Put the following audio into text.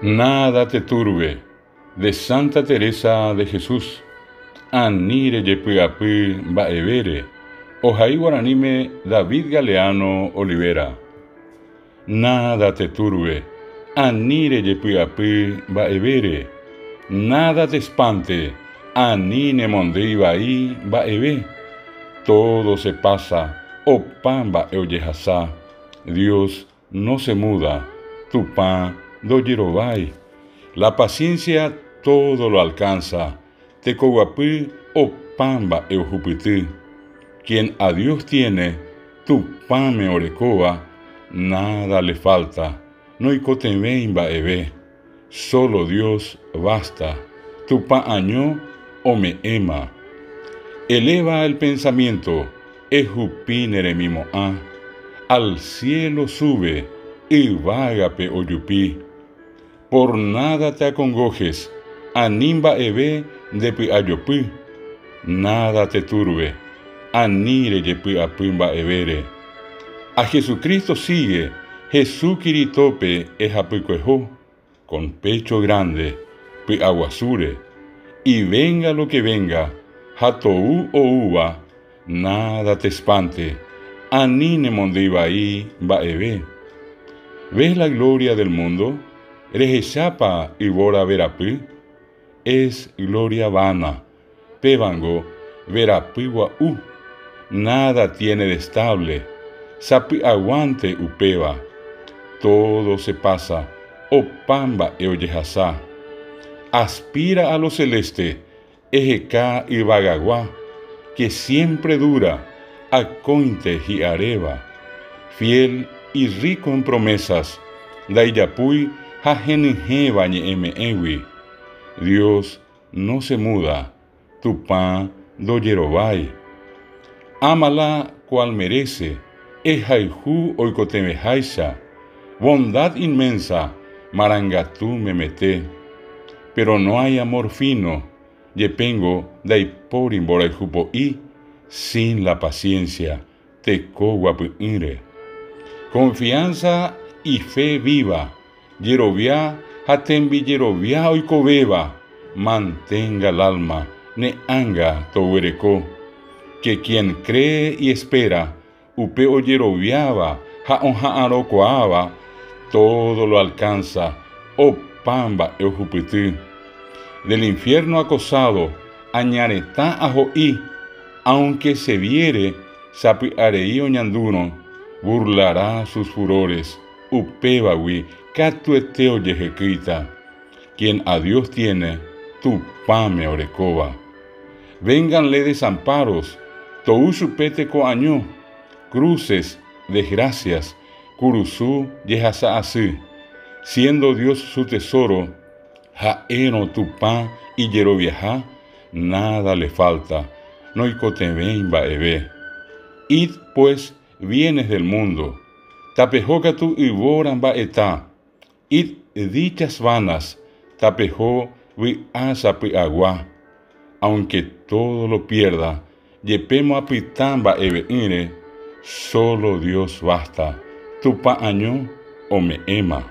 Nada te turbe, de Santa Teresa de Jesús. Ani rejepy'apy mba'evére, ohai guaraníme David Galeano Olivera. Nada te turbe, ani rejepy'apy mba'evére. Nada te espante, ani nemondýi vai mba'eve. Todo se pasa, opa mba'e ojehasa. Dios no se muda, Tupã ndojerovái. La paciencia todo lo alcanza, tekoguapy opa mba'e ohupyty. Quien a Dios tiene, Tupãme orekóva, nada le falta, noikotevẽi mba'eve. Solo Dios basta, Tupã año ome'ẽma. Eleva el pensamiento, ehupi ne remimo'ã, al cielo sube, yvágape ojupi. Por nada te acongojes, ani mba'eve ndepy'ajopy, nada te turbe, ani rejepy'apy mba'evére. A Jesucristo sigue, Hesu Kiritópe ehapykueho, con pecho grande, py'aguasúre, y venga lo que venga, ha tou oúva, nada te espante, ani nemondýi vai mba'eve. Ves la gloria del mundo? Rehechápa yvóra verapy? Es gloria vana, pévango verapy gua'u, nada tiene de estable, sapy'aguánte upéva. Todo se pasa, opa mba'e ojehasa. Aspira a lo celeste, eheka yvagagua, que siempre dura, akóinte hi'aréva. Fiel y rico en promesas, ndaijapúi ha henyhẽva ñe'ẽme'ẽgui. Dios no se muda, Tupã ndojerovái. Ámala cual merece, ehayhu oikotevẽháicha, bondad inmensa, marangatu memete. Pero no hay amor fino, jepéngo ndaipóri mborayhu po'i, sin la paciencia, teko guapy'ỹre. Confianza y fe viva, jerovia ha tembijerovia oikovéva, mantenga el alma, ne ánga toguereko. Que quien cree y espera, upe ojeroviáva ha oha'arõkuaáva, todo lo alcanza, opa mba'e ohupyty. Del infierno acosado, añaretã aho'i, aunque se viere, sapy'arei oñandúrõ, burlará sus furores, upévagui katuete ojehekýita. Quien a Dios tiene, Tupãme orekóva. Vénganle desamparos, tou chupe teko año, cruces, desgracias, kurusu jehasa asy. Siendo Dios su tesoro, ha'érõ Tupã ijeroviaha, nada le falta, noikotevẽi mba'eve. Id, pues, bienes del mundo, tapeho katu yvóra mba'eta, id dichas vanas, tapeho vy'a sapy'agua. Aunque todo lo pierda, jepémo apytã mba'eve'ỹre, solo Dios basta, Tupã año ome'ẽma.